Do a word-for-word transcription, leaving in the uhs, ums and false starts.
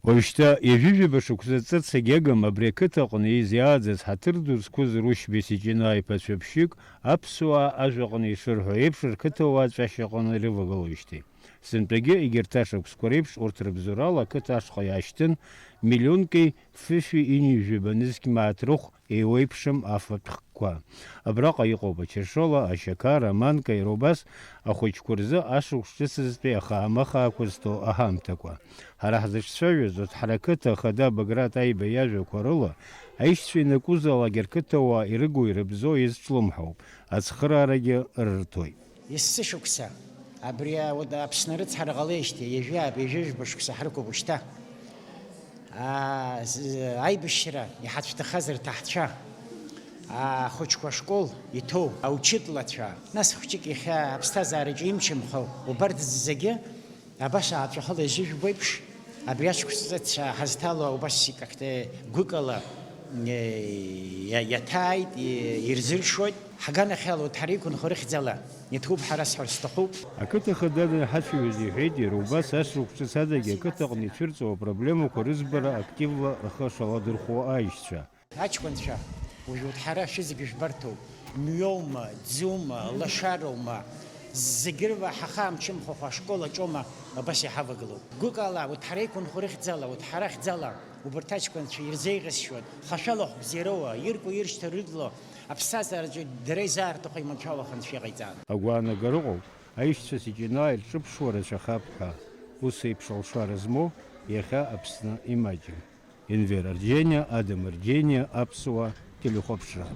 Уажәшьҭа ҩажәижәаба шықәса ҵырц агьагам абри ақыҭаҟны изиааӡаз ҳаҭыр ду зқәыз Рушьбеи Сиҷынаа иԥацәа ԥшьҩык аԥсуаа ажәаҟны ишырҳәо еиԥш рқыҭауаа аҵәашьаҟны ирывагылоижьҭеи. Сынтәагьы егьырҭ ашықәсқәа реиԥш урҭ рыбзоурала ақыҭа ашҟа иаашьҭын миллионки фышәи ҩынҩажәи жәаба нызқь мааҭ рыхә еиуеиԥшым афатәхкқәа. Абраҟа иҟоуп ачашола, ашьақар, аманка, иара убас ахәыҷқәа рзы ашықәс ҿыцызтәи ахаамахаақәа зҭо аҳамҭақәа. Ҳара ҳзыҿцәажәоз урҭ ҳара қыҭа ахада Баграт Аиба иажәақәа рыла, аишьцәа ианакәыз ала ақыҭауаа ирыгу-ирыбзоу иазҿлымҳауп, ацхыраарагьы рырҭоит. Есышықәса абри ауада Аԥсны арыцҳара ҟалеижьҭеи ҩажәи ааба, ҩажәи жәба шықәса ҳрықәуп уажәшьҭа. Аа, з-, аибашьра иҳацәҭахаз рҭаҳцәа, ахәыҷқәа ашкол иҭоу аучытлацәа, нас хәҷык иахьа аԥсҭазаараҿы имчымхо убарҭ зегьы абас ааҵәахала изыжәбо еиԥш, абри ашықәсҵацәа ҳазҭало убас икахьҭа гәыкала, е, иа-, иаҭааит, и-, ирзыршоит. Ҳганахьала урҭ ҳара иқәынхо рыхьӡала иҭоуп ҳара сҳәар сҭахуп. Ақыҭа хаданы иҳацәажәоз иҳәеит иара убас ашықәс ҿыц адагьы ақыҭаҟны ицәырҵуа апроблемақәа рыӡбара активла рхы шаладырхәуа аишьцәа. Аҷкәынцәа, уажә урҭ ҳара шәызегьы жәбарҭоуп, мҩоума, ӡума, лашароума, зегьы рыла ҳахаамчымхакәа ашкол аҿоума абас иҳавагылоу. Гәыкала урҭ ҳара иқәынхо рыхьӡала, урҭ ҳара хьӡала, убарҭ аҷкәынцәа ирзеиӷьасшьоит, хашәала хәбзиароуа, ирку-иршьҭа рыдло, аԥсҭазаараҿы дара изаарҭаху иманшәалахо Анцәа иҟаиҵан. Агәаанагара ыҟоуп, аишьцәа Сиҷынаа ирҿыԥшуа рацәахап ҳәа. Ус еиԥш алшара змоу иахьа Аԥсны имаҷым. Енвер Арџьениа, Адам Арџьениа, Аԥсуа телехәаԥшра.